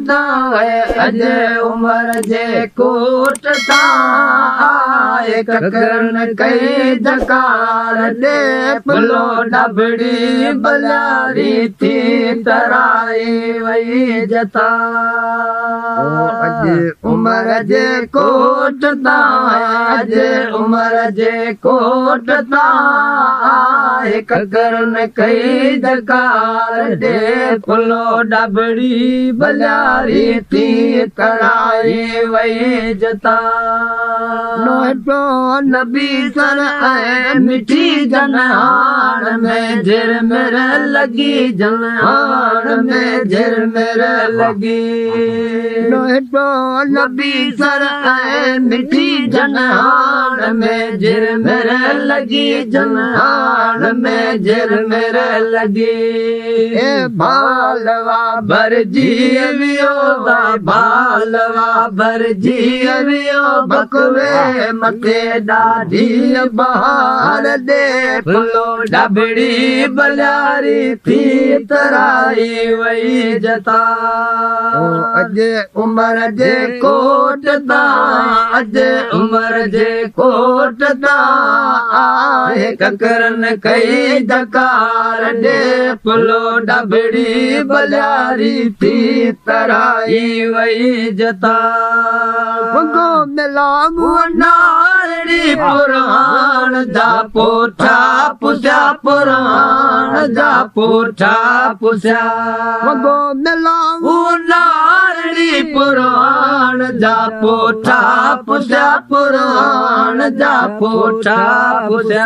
تان اڄ عمر جي ڪوٽ تان آهي ڪڪرن ڪئي جهڪار ڏي پلو ڊڀڙي بلاري ٿي ترائي وئي جتا اڄ عمر جي ڪوٽ تان اڄ عمر جي ڪوٽ تان آهي ڪڪرن ڪئي جهڪار ڏي پلو ڊڀڙي بلاري ٿي ترائي وئي جتا نوٽو نبي سر ۽ مٺي جنهاڻ ۾ جهرمر لڳي جنهاڻ ۾ جهرمر لڳي نوٽو نبي سر ۽ مٺي جنهاڻ ۾ جهرمر لڳي جنهاڻ ۾ جهرمر لڳي ڀالوا ڀرجي ويو ڀالوا ڀرجي ويو بڪوي مٿي ڏاڍي بهار ڏي پلو ڊڀڙي بلاري ٿي ترائي وئي جتا اڄ عمر جي ڪوٽ تان اڄ عمر جي ڪوٽ تان آهي ڪڪرن ڪئي جهڪار ڏي پلو ڊڀڙي بلاري ٿي ترائي وئي جتا پراڻ جا پوٺا پسيا پراڻ جا پوٺا پسيا وڳو ملاڻي پراڻ جا پوٺا پسيا پراڻ جا پوٺا پسيا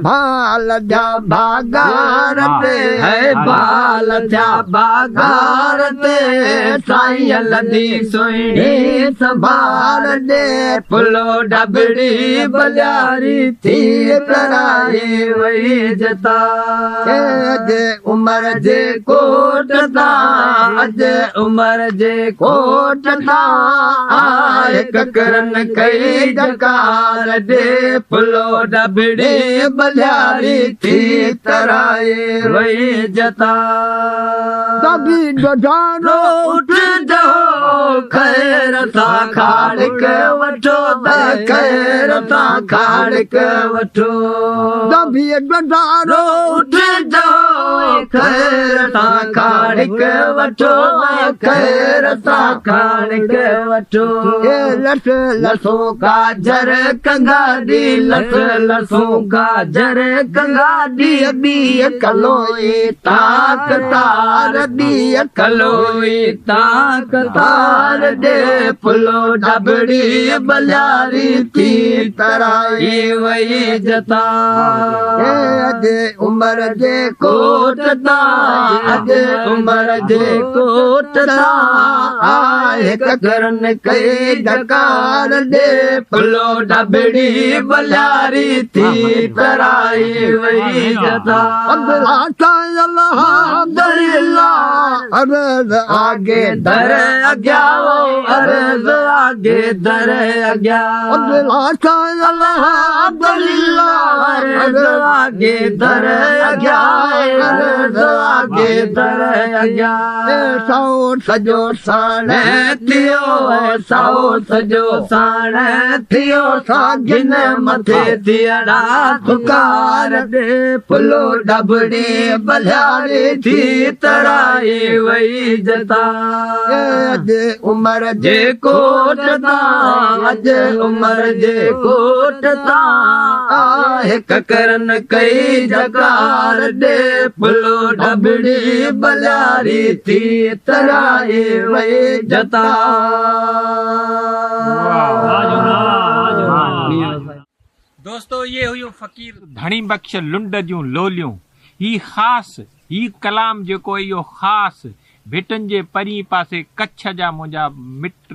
ڀال جا ڀاگار تي هي ڀال جا باگار تي سائين لڌي سهڻي سنڀال ڏي پلو ڊڀڙي بلاري ٿي ترائي وئي جتا اڄ عمر جي ڪوٽ تان اڄ عمر جي ڪوٽ تان آهي ڪڪرن ڪئي جهڪار ڏي پلو ڊڀڙي بلاري ٿي ترائي وئي جتا اٺ جو خير سان کاڙڪ وٺو ته خير سان کاڙڪ وٺو اٺ جو خير سان کاڙڪ وٺو خير سان کاڙڪ وٺو لس لسو گاجر ڪنگادي لس لسو گاجر ڪنگادي ٻي ڪلوئي تاڪ تار ٻي ڪلوئي تاڪ تار ڏي پلو ڊڀڙي بلاري ٿي ترائي وئي جتا اڄ عمر جي ڪوٽ تان اڄ عمر جي ڪوٽ تان آهي ڪڪرن ڪئي جهڪار ڏي پلو ڊڀڙي بلاري ٿي ترائي وئي جتا آگي در اڳيان عرض آگي در اڳيان عرض آگي در اڳيان عرض آگي در اڳيان سائو سڄو ساڻ ٿيو سائو سڄو ساڻ ٿيو ساگن مٿي ٿيڙا ٿڪار ڏي پلو ڊڀڙي بلاري ٿي ترائي وئي جتا اڄ عمر جي ڪوٽ تان اڄ عمر جي ڪوٽ تان آهي ڪڪرن ڪئي جهڪار ڏي پلو ڊڀڙي بلاري ٿي ترائي وئي جتا. دوستو اهي هيون فقير ڌڻي بخش لنڊ جون لوليون. هي خاص هي ڪلام جيڪو اهو خاص ڀٽن جي پرين پاسي ڪڇ جا منهنجا مٽ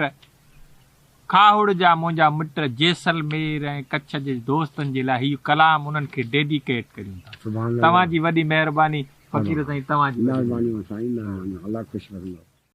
کاهوڙ جا منهنجا مٽ جيسلمير ۽ ڪڇ جي دوستن جي لاء هي ڪلام انهن کي ڊيڊيڪيٽ ڪريون ٿا. توهان جي وڏي مهرباني فقير سائين توهان جي وڏي مهرباني سائين مهرباني الله خوش رکندو.